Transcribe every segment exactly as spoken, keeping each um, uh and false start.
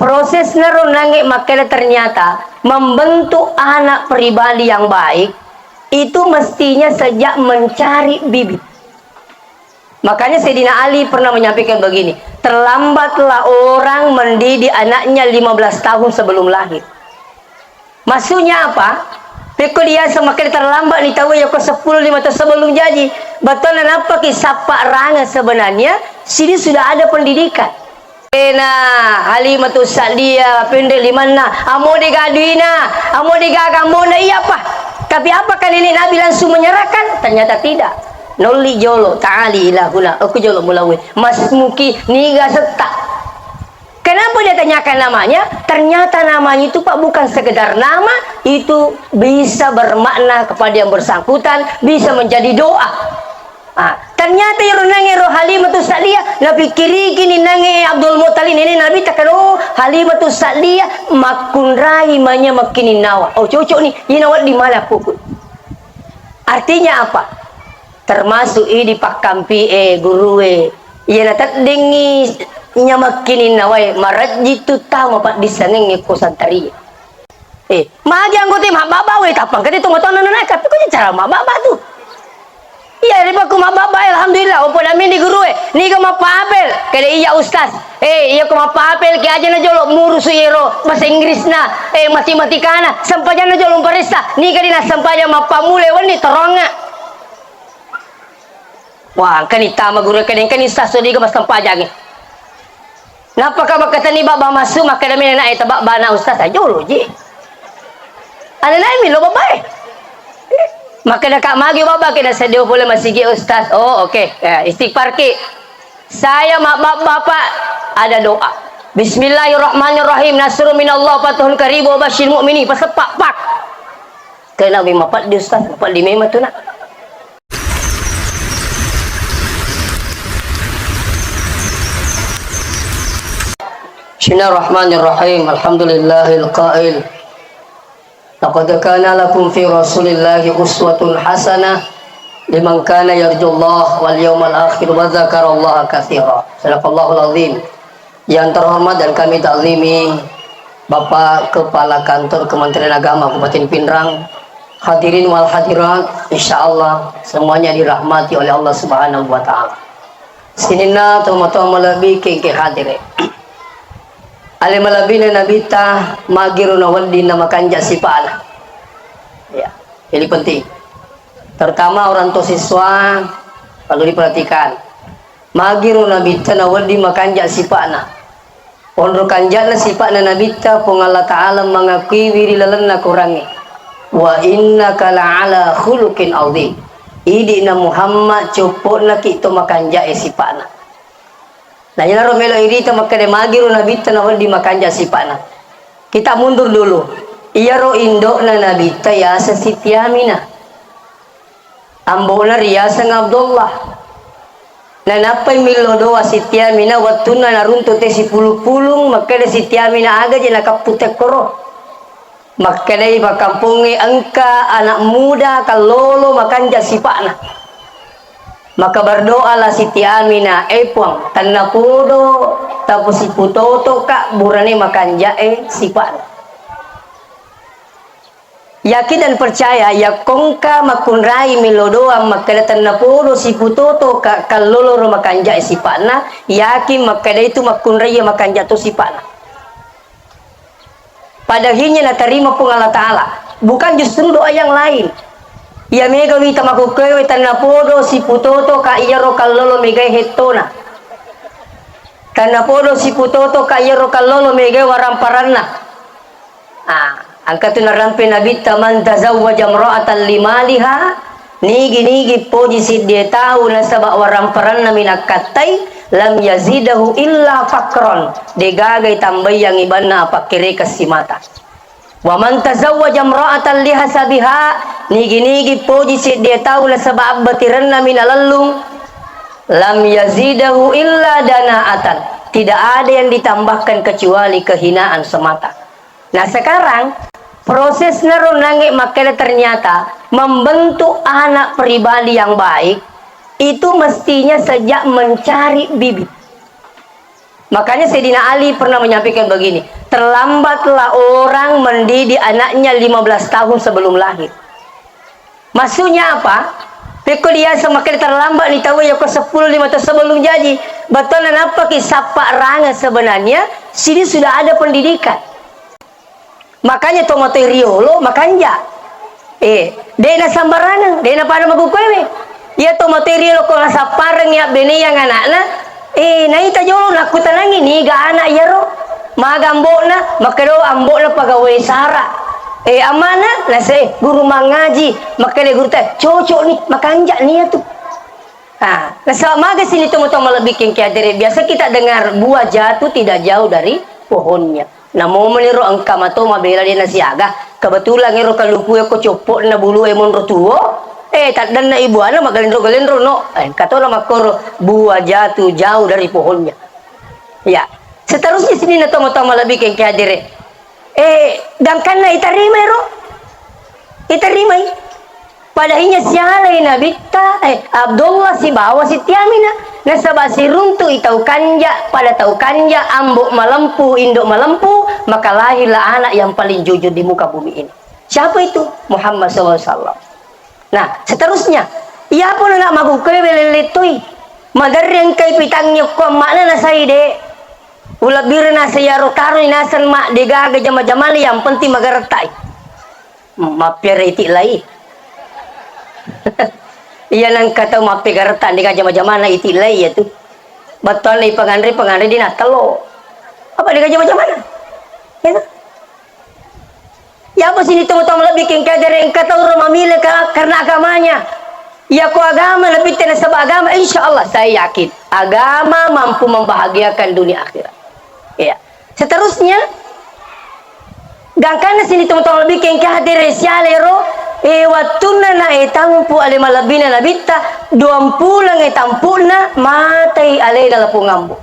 Prosesna ro nange makkeda ternyata membentuk anak pribadi yang baik itu mestinya sejak mencari bibit. Makanya Sayyidina Ali pernah menyampaikan begini, "Terlambatlah orang mendidik anaknya lima belas tahun sebelum lahir." Maksudnya apa? Pekko dia semakin terlambat ni tahu ya ko sepuluh lima tahun sebelum jadi. Betul nappaki sappa ranga sebenarnya, sini sudah ada pendidikan. Ena Halimatu Sa'diyah pendek limanna, amo dega duina, amo dega gambona, iya apa? Tapi apakah nenek Nabi langsung menyerahkan? Ternyata tidak. Nolli jolo, ta'ali ilahuna, aku jolo mulawe. Mas muki niga setta. Kenapa dia tanyakan namanya? Ternyata namanya itu, Pak, bukan sekedar nama, itu bisa bermakna kepada yang bersangkutan, bisa menjadi doa. Ah, ternyata iro nange ro Halimatu Sa'diyah, napikkiriki ni nange Abdul Muttalib, nenek Nabi, takkan, oh, Halimatu Sa'diyah makkunrai manya makkininnawa. Oh, cocok ni, ina wedding mala puput. Artinya apa? Termasuk idi pakkampi e, guru e. Iya nateddingi nyamakkininnawae, marejji tu tau mapaddissengengnge ko santari. Eh, magi anggota mabbabba we, tappa engka tu tongeng-tongeng nanae, tapi ko cara mabbabba tu. Iya, ripaku mabbabba, alhamdulillah, ompo dami di guru e. Niga mappapel, kede iya ustaz. Eh, iya ko mappapel, ke aja na jolo murusu yero bahasa Inggrisna, eh, matematikana, sempajanna jolo mparessa. Niga di na sempajang mappamule wenni toronga. Wah, engkani tama guru, engkani, engkani ustaz, so diga massempajang e. Nappa ka makkatenni babba massu, makkeda mena na eta babba na ustaz, ajolo ji. Ana nae mi lo babba e. Makkeda ka magi babba, kena sedio pole masigi ustaz. Oh, oke. Ya, istighfar ki. Saya mabbabba, Pak, ada doa. Bismillahirrahmanirrahim. Nasrun minallah, fathun qarib, wa basyir mu'minin. Paseppa, pak. Kena mi mapeddi ustaz, mapeddi memang tu nak. Bismillahirrahmanirrahim. Alhamdulillahil qail, "Laqad kana lakum fi Rasulillahi uswatun hasanah liman kana yarjullaha wal yawmal akhir wa dzakarallaha katsira." Sadaqallahul azim. Yang terhormat dan kami takzimi, Bapak Kepala Kantor Kementerian Agama Kabupaten Pinrang, hadirin wal hadirat, insyaallah semuanya dirahmati oleh Allah Subhanahu wa Ta'ala. Sininna tomatoa malebbi kengke hadire. Ale malebbina Nabitta magiro na wedding na makanja sipa'na. Ya, ini penting. Terutama orang tua siswa perlu diperhatikan. Magiro Nabitta na wedding makanja sipa'na. Onro kanja'na sipa'na Nabitta, Puang Allah Ta'ala mangakuiwi ri lalenna Korangnge, "Wa innaka la'ala khuluqin azim." Idi'na Muhammad, coppo'naki to makanja'e sipa'na. Nah, iyanaro melo irita makkeda magiro Nabitta na wedding makanja sipa'na. Kita mundur dulu. Iyaro indo'na Nabitta yaseng Siti Aminah. Ambo'na riyaseng Abdullah. Nanappai millo doa Siti Aminah wettunna naruntu te sipulung-pulung, makkeda Siti Aminah, "Aga je nakappu tekkoro?" Makkedai pakkampongnge, "Engka anak muda kallolo makanja sipa'na." Maka berdoalah Siti Aminah, "E Puang, tennapodo taposiputotoka burane makanja'e sipa'na." Yakin dan percaya, yakko engka makkunrai melo doang makkeda tennapodo siputoto ka-, kallolo ro makanja'e sipa'na, yakin makkeda itu makkunrai makanja to sipa'na. Pada akhirnya natarima Puang Allah Ta'ala. Bukan justru doa yang lain. Iya mega wita makukkewe tennapodo siputoto ka iyaro kallolo megae hettona. Tennapodo siputoto ka iyaro kallolo megae waramparanna. Ah, engka tu narampe Nabitta, "Man tazawwaja imra'atan limaliha," nigi-nigi poji siddie tau nasaba waramparanna mi nakkattai, "lam yazidahu illa faqran," degaga itambaiyang ibanna apakkerekeng simata. "Wa man tazawwaja imra'atan lihasabiha," nigi-nigi poji siddie tau nasaba abbatirenna mi nalellung, "lam yazidahu illa dana'atan," tidak ada yang ditambahkan kecuali kehinaan semata. Nah, sekarang prosesna ro nange makkeda ternyata membentuk anak pribadi yang baik itu mestinya sejak mencari bibit. Makanya Sayyidina Ali pernah menyampaikan begini, "Terlambatlah orang mendidik anaknya lima belas tahun sebelum lahir." Maksudnya apa? Pekko dia semakin terlambat ni tahu ya ko sepuluh lima tahun sebelum jadi. Betul nappaki sappa ranga sebenarnya, sini sudah ada pendidikan. Makanya tomatoi riolo makanja. Eh, de' na sambaranang, de' na pada magukuewe. Iya tomatoi riolo ko nasappareng ya bene yang anakna, eh, naita jolo nakkutanangi niga anak iyaro. Maga ambo'na, makkeda ambo'na pegawai sara. Eh, amana, nase guru mangaji, makkeda guru ta, cocok ni, makanja ni ya tu. Ah, nasaba maga sini tomatoa malebbi kengke hadere. Biasa kita dengar buah jatuh tidak jauh dari pohonnya. Namo meniro engka mato mabela de' nasiaga. Kebetulan ero kaluku e ko coppo'na bulu e monro tuo. Eh, taddenna ibuana magalenro-galenro no. Eh, engka to na makkoro buah jatuh jauh dari pohonnya. Ya. Seterusnya sini na tomatoa malebbi kengke hadere. Eh, gangkanna itarimai ro. Itarimai. Padahinya sialai Nabitta, eh, Abdullah sibawa Siti Aminah. Nasaba siruntu'i tau kanja, pada tau kanja, ambo malempu, indo malempu, maka lahirlah anak yang paling jujur di muka bumi ini. Siapa itu? Muhammad sallallahu alaihi wasallam. Nah, seterusnya, iya pun anak magukkue beleletoi. Maderri engkai pitangngi okko amma'na nasai de'. Ulebbireng naseng iyaro taroi naseng ma' degaga jama-jamali yang penting magaretta'i. Mappiara iti lai. Iya nengka tau mappegaretta dega jama-jamana iti lai ya tu. Bettuanna ipanganre, panganre di nattello. Apa dega jama-jamana? Ya tu. Ya apa sini teman-teman lebih kengkadere engka tau ro mamile ka-, karena agamanya. Ya ko agama lebih tena sebab agama, insya Allah saya yakin agama mampu membahagiakan dunia akhirat. Ya. Seterusnya, gangkanna sini tongtong lebbi kengke hadere sialero, eh, wattunna na, eh, tampu ale malebbina Nabitta, duampuleng, eh, tampuna, matai alena Lapong Ambo.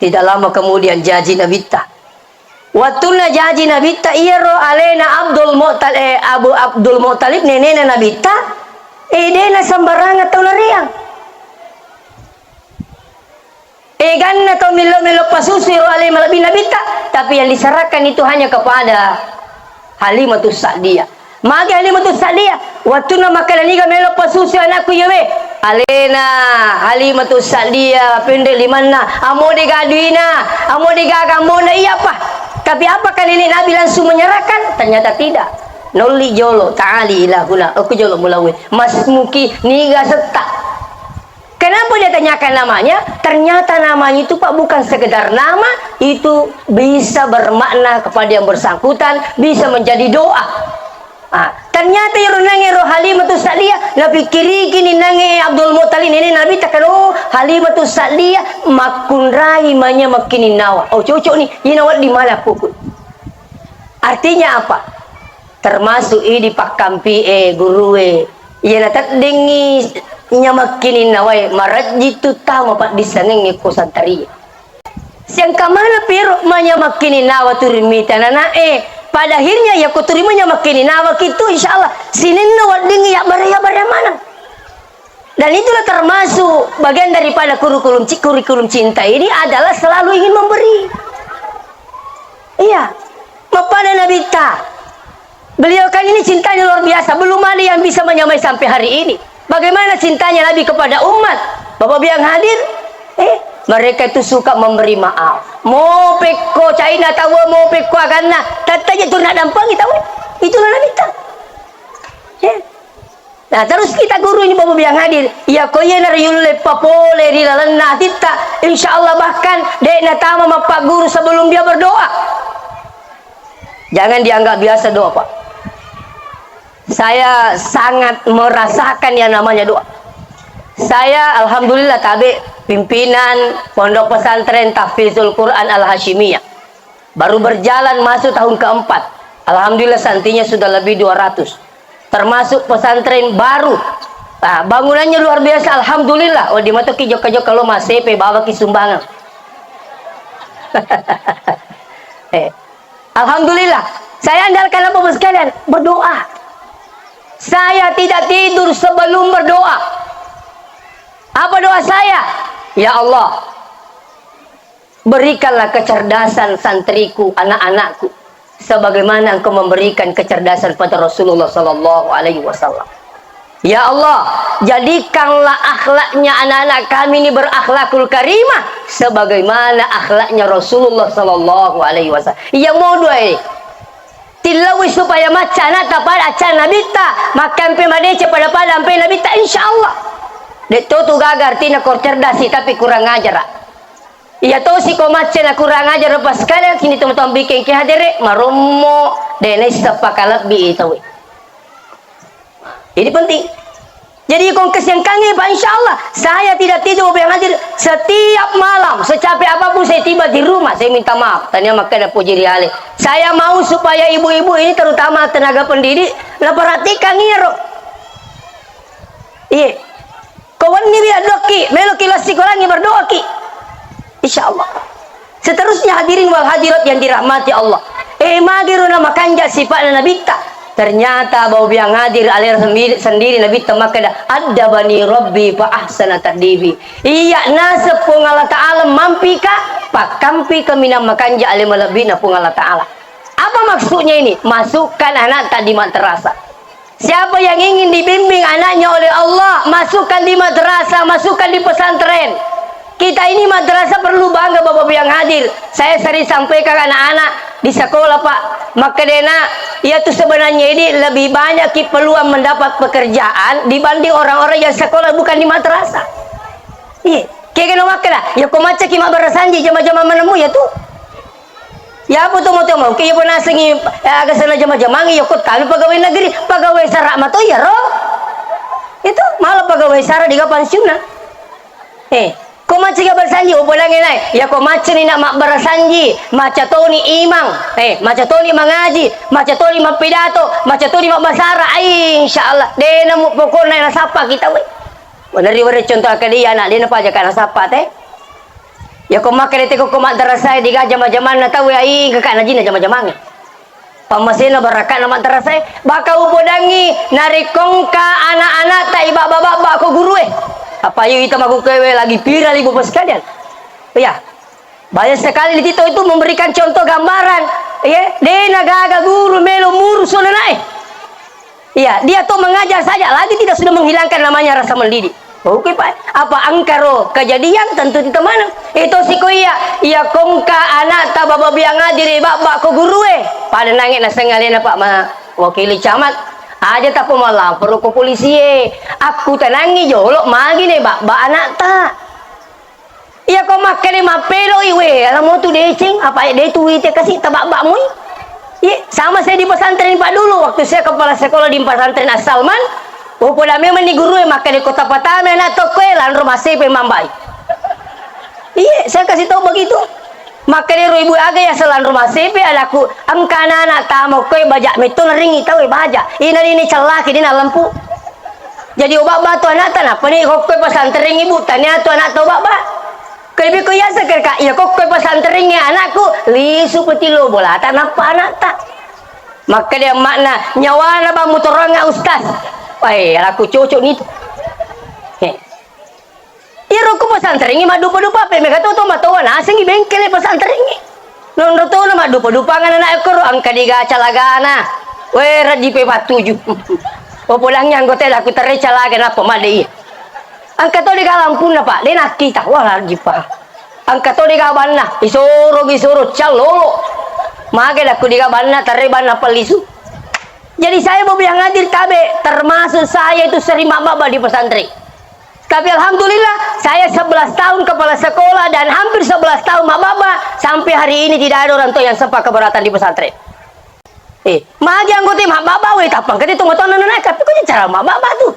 Tidak lama kemudian jaji Nabitta. Wattunna jaji Nabitta, iyaro alena Abdul Muttal-, eh, Abu Abdul Muttalib, nenena Nabitta, eh, dena sembarangan tau nareang. Eganna tau melo-melo pasusui ro ale malebbi Nabitta, tapi yang diserahkan itu hanya kepada Halimatus Sa'diyah. Magi Halimatus Sa'diyah, wattunna makkeda niga melo pasusui anakku iyawe, alena Halimatus Sa'diyah penre limanna, amo dega duina, amo dega gambona, iya apa? Tapi apakah nenek Nabi langsung menyerahkan? Ternyata tidak. Nolli jolo, ta'ali ilahuna, oku jolo mulawe. Mas muki niga setta. Kenapa dia tanyakan namanya? Ternyata namanya itu, Pak, bukan sekedar nama, itu bisa bermakna kepada yang bersangkutan, bisa menjadi doa. Ah, ternyata iyaro nange ro Halimatus Sa'diyah, napikkiriki ni nange Abdul Muttalib, nene Nabi, takkeda, oh, Halimatus Sa'diyah makkunrai manya makkininnawa. Oh, cocok ni, ina wedding mala pukul. Artinya apa? Termasuk idi pakkampi e gurue. Iya nateddingngi nyamakkininnawai, marejji tu tama paddissengengnge ko santarie. Siangka mana piro manyamakkininnawai turi mita nanae. Pada akhirnya ya ko turi manyamakkininnawai kitu, insya Allah sininna weddingngi yabbare-yabbare maneng. Dan itulah termasuk bagian daripada kurikulum ci-, kurikulum cinta ini adalah selalu ingin memberi. Iya. Mappada Nabitta. Beliau kan ini cintanya luar biasa. Belum ada yang bisa menyamai sampai hari ini. Bagaimana cintanya Nabi kepada umat? Bapak Ibu yang hadir, eh, mereka itu suka memberi maaf. Mau pekko China tahu, mau pekko aganna, tetap aja tuh nak dampangi tahu. Itulah Nabitta. Ya. Nah, terus kita guru ini Bapak yang hadir, iya ko iya nariulle papole ri lalenna atitta, insya Allah bahkan de' natama mappagguru sebelum dia berdoa. Jangan dianggap biasa doa, Pak. Saya sangat merasakan yang namanya doa. Saya alhamdulillah tabe pimpinan Pondok Pesantren Tahfizul Quran Al Hasyimiyah. Baru berjalan masuk tahun keempat. Alhamdulillah santrinya sudah lebih dua ratus. Termasuk pesantren baru. Nah, bangunannya luar biasa, alhamdulillah. Oh, di matoki jokka-jokka lo masepe bawa ki sumbangan. Eh, alhamdulillah. Saya andalkan apa, Bapak sekalian? Berdoa. Saya tidak tidur sebelum berdoa. Apa doa saya? Ya Allah, berikanlah kecerdasan santriku, anak-anakku, sebagaimana Engkau memberikan kecerdasan pada Rasulullah sallallahu alaihi wasallam. Ya Allah, jadikanlah akhlaknya anak-anak kami ini berakhlakul karimah sebagaimana akhlaknya Rasulullah sallallahu alaihi wasallam. Iya modo e. Tillaui supaya macca anatta pada acca nabitta, makkampe madeceng pada-pada ampe nabitta, insya Allah. De' to tu gaga artinya kor cerdasi, tapi kurang ajar. Iya tosi ko macca na kurang ajar, pas sekalian sini teman-teman bikin ki hadere, marommo, de' naisseng pakalebbi i tauwe. Ini penting. Jadi, kong kesiangkangi, Pak, insya Allah, saya tidak tidur, Bang Hadir, setiap malam, secapek apapun saya tiba di rumah, saya minta maaf. Tania makkeda pujiri ale. Saya mau supaya ibu-ibu ini, terutama tenaga pendidik, naperhatikan iyaro. Iya. Ko wenni wi addoki, meloki lassikolangi, berdoaki. Insya Allah. Seterusnya hadirin wal hadirat yang dirahmati Allah. Eh, magiro na makanja sifa'na nabitta. Ternyata bau biang hadir alera sendiri, sendiri nabitta makkeda, "Addabani Rabbi fa ahsana ta'dibi." Iya naseng Puang Allah Ta'ala mampika, pakkampi kaminang makanja ale malebbi'na Puang Allah Ta'ala. Apa maksudnya ini? Masukkan anak tadi madrasah. Siapa yang ingin dibimbing anaknya oleh Allah, masukkan di madrasah, masukkan di pesantren. Kita ini madrasah perlu bangga, Bapak Ibu yang hadir. Saya sering sampaikan anak-anak di sekolah, Pak. Makkedena, iya tu sebenarnya ini lebih banyak ki peluang mendapat pekerjaan dibanding orang-orang yang sekolah bukan di madrasah. Iya, kegeno makkeda, ya ko macca ki mabbarasanji jama-jama menemmu ya tu. Ya apa tu mau tu mau? Ke ya nasengi, eh, aga sana jama-jamangi, ya ko talu pegawai negeri, pegawai sara mato ya ro. Itu malah pegawai sara diga pensiunan. Eh, ko macca ga barasanji, oh, podangi nai. Ya ko macca ni nak mabbarasanji, macca toni imang, eh, macca toni mangaji, macca toni mappidato, macca toni mabbasara. Ai, insya Allah, de' namu pokokna nasappa kita we. Waneri wari contoh akkadia anak, de' napaja kana sappa te. Ya ko makkeda te ko, ko madrasah e diga jama-jamanna tau, ai engka kana jina jama-jamangnge. Pammasena barakatna madrasah e, baka upodangi narekko engka anak-anak ta ibabba-babba ko guru e. Apa iyo ita makukkewe lagi viral ibu sekalian. Iya. Banyak sekali di TikTok itu memberikan contoh gambaran. Iya, de' nagaga guru melo murusu anak e. Iya, dia tuh mengajar saja, lagi tidak sudah menghilangkan namanya rasa mendidik. Oke, Pak. Apa engkaro kejadian tentu kita mana? Itu siko iya, iya kongka anak ta baba biang ajiri babba ko guru e. Pada nange naseng alena Pak ma wakili camat. Aja tapo malapor ko polisi e. Aku tenangi jolo magi ne babba anak ta. Iya ko makkeda mappeloi, we, ala mo tu deceng, apa de tu ite kasi tababba mui. Iya, sama saya di pesantren Pak dulu, waktu saya kepala sekolah di pesantren As-Salman, oh, poda memang ni guru e makkeda ko tapatame anak tokko e, lanro masepe mambai. Iya, saya kasih tahu begitu. Makkeda ro ibu aga ya selanro masepe adaku, engka anak-anak tamo koe baja metto neringi tau e baja. Ina ini cellaki dina lempu. Jadi, oh, babba tu anakta, nappa ni kokkoe pesantren ibu, tania tu anakta, oh, babba. Kelebi ko yasa ke, Kak, iya kokkoe pesantren e anakku, lisu peti lo bolata, nappa anakta. Makkeda emma'na, nyawana bang mutoranga ustaz. Wai, aku cocok ni tu. Heh. Iyaro ku pesantrengnge maddupa-dupa, pe mega to, to matoa nasengngi bengkele pesantrengnge. Nonro tona maddupa-dupangeng anak ekkoro, engka diga calagana. We, rajji pe pattuju. Popodangngi anggota e, laku terre calaga nappa madde iya. Engka to diga lampunna, Pak, de nakkita. Wah, rajji pa. Engka to diga banna, isoro, isoro, callolo. Mage laku diga banna, terre banna pellisu. Jadi saya mau bilang hadir tabe, termasuk saya itu sering mababa di pesantren. Tapi alhamdulillah, saya sebelas tahun kepala sekolah dan hampir sebelas tahun mababa, sampai hari ini tidak ada orang tua yang sempat keberatan di pesantren. Eh, magi anggota mababa, we, tapang kete tunggu tahun nana, tapi kok cara mababa tu?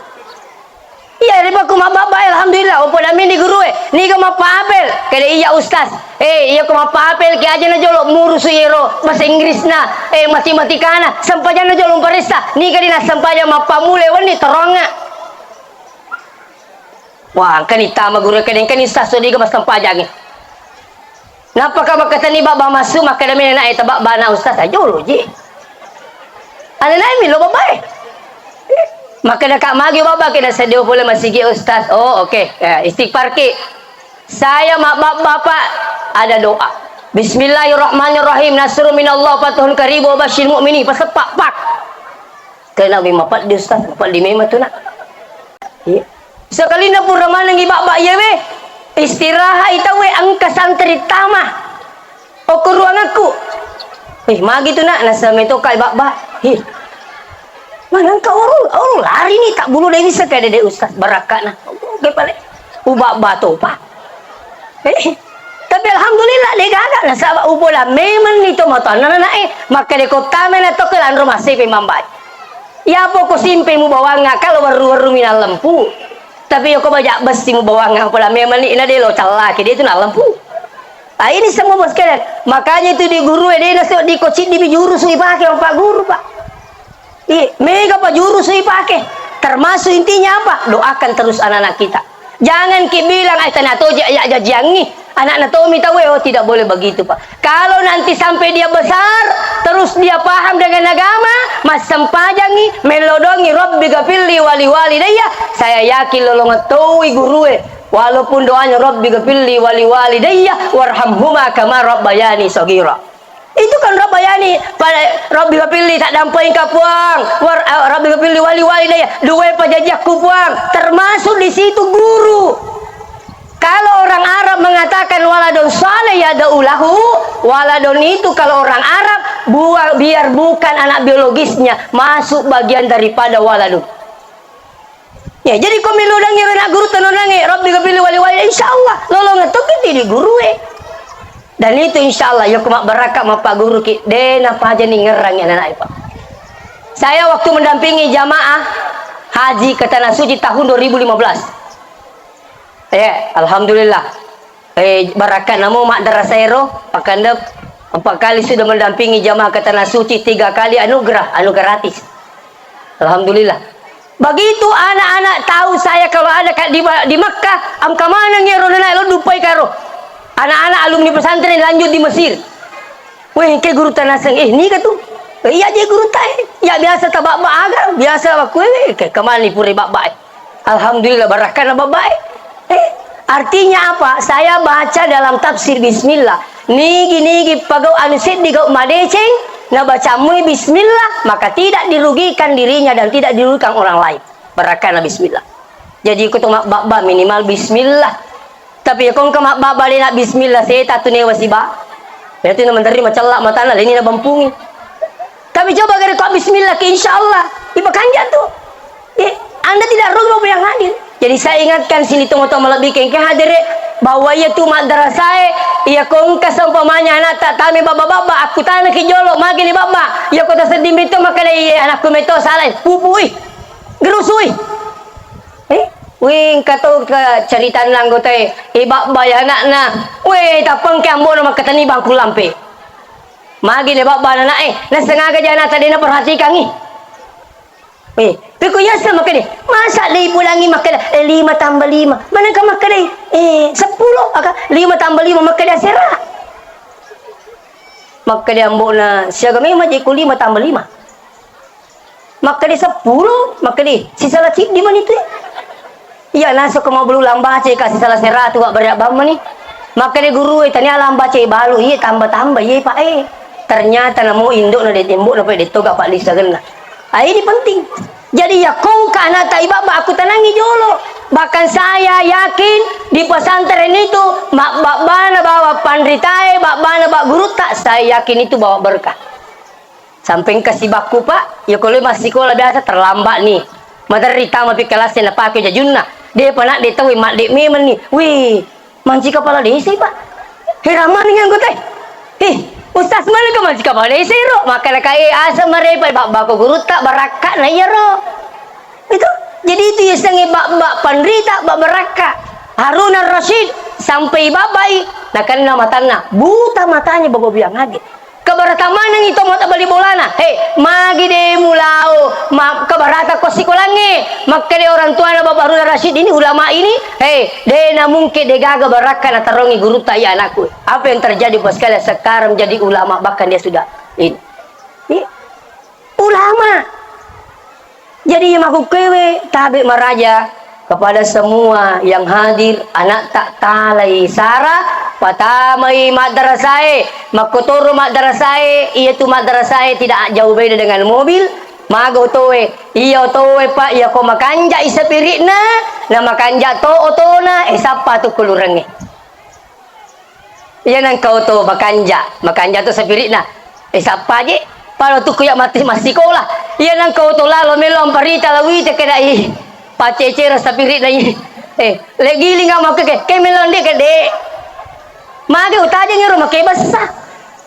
Iya, riba ku mababa, alhamdulillah, opo dami ni guru e, niga mapapel, kede iya ustaz, eh, iya ku mapapel, ki aja na jolo murusu yero, bahasa Inggris na, eh, matematika na, sempajan na jolo paressa, niga dina sempajan mapamule wenni toronga. Wah, engkani tama guru, engkani, engkani ustaz, so diga massempajang e. Nappa ka makkatenni babba massu, makkeda mena na eta babba na ustaz, ajolo ji. Ananai mi lo babba e. Makkeda ka magi babba kena sedio pole masigi ustaz. Oh, oke. Ya, istighfar ki. Saya mabbabba, Pak, ada doa. Bismillahirrahmanirrahim. Nasrun minallah, fathun qarib, wa basyiril mu'minin. Paseppa, pak. Kena mi mapeddi ustaz, mapeddi memang tu nak. Iya. Sekalinna pura manengi babba iyawe. Istirahat itawe engka santri tama. Okko ruangekku. Eh, magi tu nak, nasame to kai babba. Ih. Mana engka orang, orang lari ni tak bulu deh bisa kayak dede ustaz barakkana. Oke pale. Ubabba topa. Eh, tapi alhamdulillah, de gaga. Nasaba upola memang ni to matoanna nanae. Makkeda ko tama na to ke lanro massepe mambai. Iya poko simpe mubawangnga kalau werru-werru minang lempu. Tapi yoko baja besti mubawangnga, upola memang ni na de lo callaki, de tu na lempu. Ah, ini semua bos kalian. Makanya itu di guru, eh, de naso di kocid di bijuru sui pake, Pak Guru, Pak. Iya, mega pa jurus ipake. Termasuk intinya apa? Doakan terus anak-anak kita. Jangan ki bilang, "Ai, tania toje ya jajiangi. Anakna tomi tawe." Oh, tidak boleh begitu, Pak. Kalau nanti sampai dia besar, terus dia paham dengan agama, massempajangi, melodongi, "Rabbi gafirli wali walidayya." Saya yakin lolongetoi gurue. Walaupun doanya, "Rabbi gafirli wali walidayya warhamhuma kama rabbayani shaghira." Itu kan Rabbayani, pa-, Rabbi gafirli, tak dampengka Puang, war-, eh, Rabbi gafirli wali walidayya, dua pajajiakku Puang, termasuk di situ guru. Kalau orang Arab mengatakan waladun saleh yad'u lahu, waladun itu kalau orang Arab, bua-, biar bukan anak biologisnya, masuk bagian daripada waladun. Ya, jadi ko melo dangi rena guru tano nange, Rabbi gafirli wali wali, insya Allah, lolong toki di guru e. Dan itu insya Allah, yoko mabbarakka mappaguruki, de napaja ni ngerang ya anak Pak. Saya waktu mendampingi jamaah haji ke Tanah Suci tahun dua ribu lima belas. Ya, alhamdulillah. Eh, barakka namo madrasah ero, Pak Kandep, empat kali sudah mendampingi jamaah ke Tanah Suci, tiga kali anugerah, anu gratis. Alhamdulillah. Begitu anak-anak tahu saya kalau ada ka-, di, di Makkah, engka maneng ero nana lo dupai karo. Anak-anak alumni pesantren lanjut di Mesir. Weh, ke guru tanaseng, eh, niga tu? Eh, iya je guru tae. Ya biasa tabak-bak aga, biasa waktu, eh, ke kemana pura bak-bak, eh. Alhamdulillah, barakkana babbae. Eh, artinya apa? Saya baca dalam tafsir bismillah. Nigi-nigi pagau anu seddi gau madeceng, nabaca mui bismillah, maka tidak dirugikan dirinya dan tidak dirugikan orang lain. Barakkana bismillah. Jadi, ko to mabbabba minimal bismillah. Tapi ya kongka mabbabba dena bismillah, seta tu newa siba. Ya tu na menteri macella matana, leni na bampungi. Tapi coba gare ko bismillah ke, insya Allah. Iba kanja tu. Eh, Anda tidak rugi, Bapak yang hadir. Jadi saya ingatkan sini, tomatoa malebbi kengke hadere, bahwa iya tu madrasae, iya ko engka seumpamanya anak tak tame baba-baba, aku tana ki jolo, magi ni baba, iya ko tasedding beto, maka dai anakku meto salai, pupui, gerusui. Eh, wih, engka to ke cerita anggota e, eh, baba ya anakna, weh, tapengke ambo na makkatani bangku lampe. Magi ni baba anak e, nasengaga ja anak tadi na perhatikan i. Eh, peko yaseng makkeda, masa de ipulangi makkeda, eh, lima tambah lima. Manengka makkeda, eh, seppulo, aka lima tambah lima makkeda asera. Makkeda ambo'na, siaga memang je ku lima tambah lima. Makkeda seppulo, makkeda, sisala ciddi mani tu. Iya, nasoko mau bulu lambace ka sisala seratu wa berak bamma ni. Makkeda guru e, tania lambace balu, iye tambah-tambah, iye, Pak, eh. Ternyata namo indokna de tembokna, Pak, de toga, Pak, lisa genna. Ah, ini penting. Jadi, ya, kongka anak tak ibaba, aku tenangi jolo. Bahkan saya yakin di pesantren itu, mak babana bawa panritae, babana bawa guru tak, saya yakin itu bawa berkah. Sampai engka sibakku, Pak, ya, kalau massikola biasa terlambat ni. Maderri tama pi kelas na pake jajunna. De pa nak de tau, madde memang ni. Wih, manci kepala desa, Pak. Heran maneng anggota. Eh, Ustaz, mana ke manci kepala desa ro? Maka nak, eh, asa marepa, Pak, bako guru tak barakka na iya ro. Itu. Jadi itu yasengnge bak-bak panrita, bak barakka. Harun Ar-Rasyid sampai babai, nakenna matanna. Buta matanya, Bapak bilang age. Keberatan maneng itu mau tak beli bolana. Hei, magi de mulao, ma-, keberatan ko sikolangnge. Makkeda orang tuana Bapak Harun Ar-Rasyid ini, ulama ini, hei, de na mungkin de gaga barakka na tarongi guru tak ya anakku. Apa yang terjadi, Bapak sekalian, sekarang menjadi ulama, bahkan dia sudah ini. Ini ulama. Jadi, iya makkukkuewe, tabe maraja, Kepada semua yang hadir, anakta talai sara, patamai maddarasae, makkotoro maddarasae, iyatu maddarasae tidak jauh beda dengan mobil, maga otoe, iya otoe, Pak, iya ko makanja i sapiri'na, na makanja to otona, e, sappa tu kulurengnge. Iya nengka oto makanja, makanja to sapiri'na. E, sappa je, pada tu kuya mati massikola. Iya nengka oto lalo melo amparita lawite kena i. Pacecera sapiri'na i. E, le giling ama ke, ke melo nde ke de. Mage utajeng ero make bessa.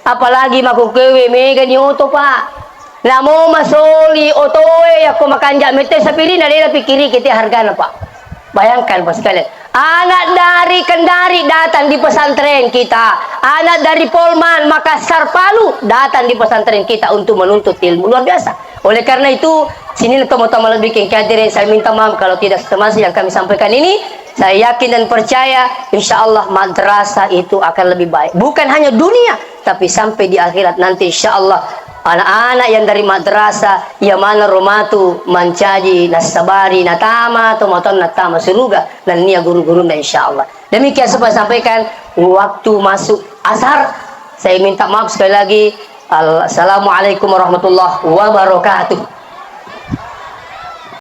Apalagi makukewe mega ni oto, Pak. Namo masoli otoe yakko makanja mette sapiri'na de napikkiriki te hargana, Pak. Bayangkan, Pak, sekalian. Anak dari Kendari datang di pesantren kita. Anak dari Polman, Makassar, Palu datang di pesantren kita untuk menuntut ilmu. Luar biasa. Oleh karena itu, sini teman-teman lebih kengkadere, saya minta maaf kalau tidak setemas yang kami sampaikan ini. Saya yakin dan percaya, insya Allah madrasah itu akan lebih baik. Bukan hanya dunia, tapi sampai di akhirat nanti, insya Allah, anak-anak yang dari madrasah, iya maneng ro matu mancaji, nassabari, natama, tomatoanna tama suruga, nennia guru-gurunna, insya Allah. Demikian sempat sampaikan, waktu masuk asar. Saya minta maaf sekali lagi. Assalamualaikum warahmatullahi wabarakatuh.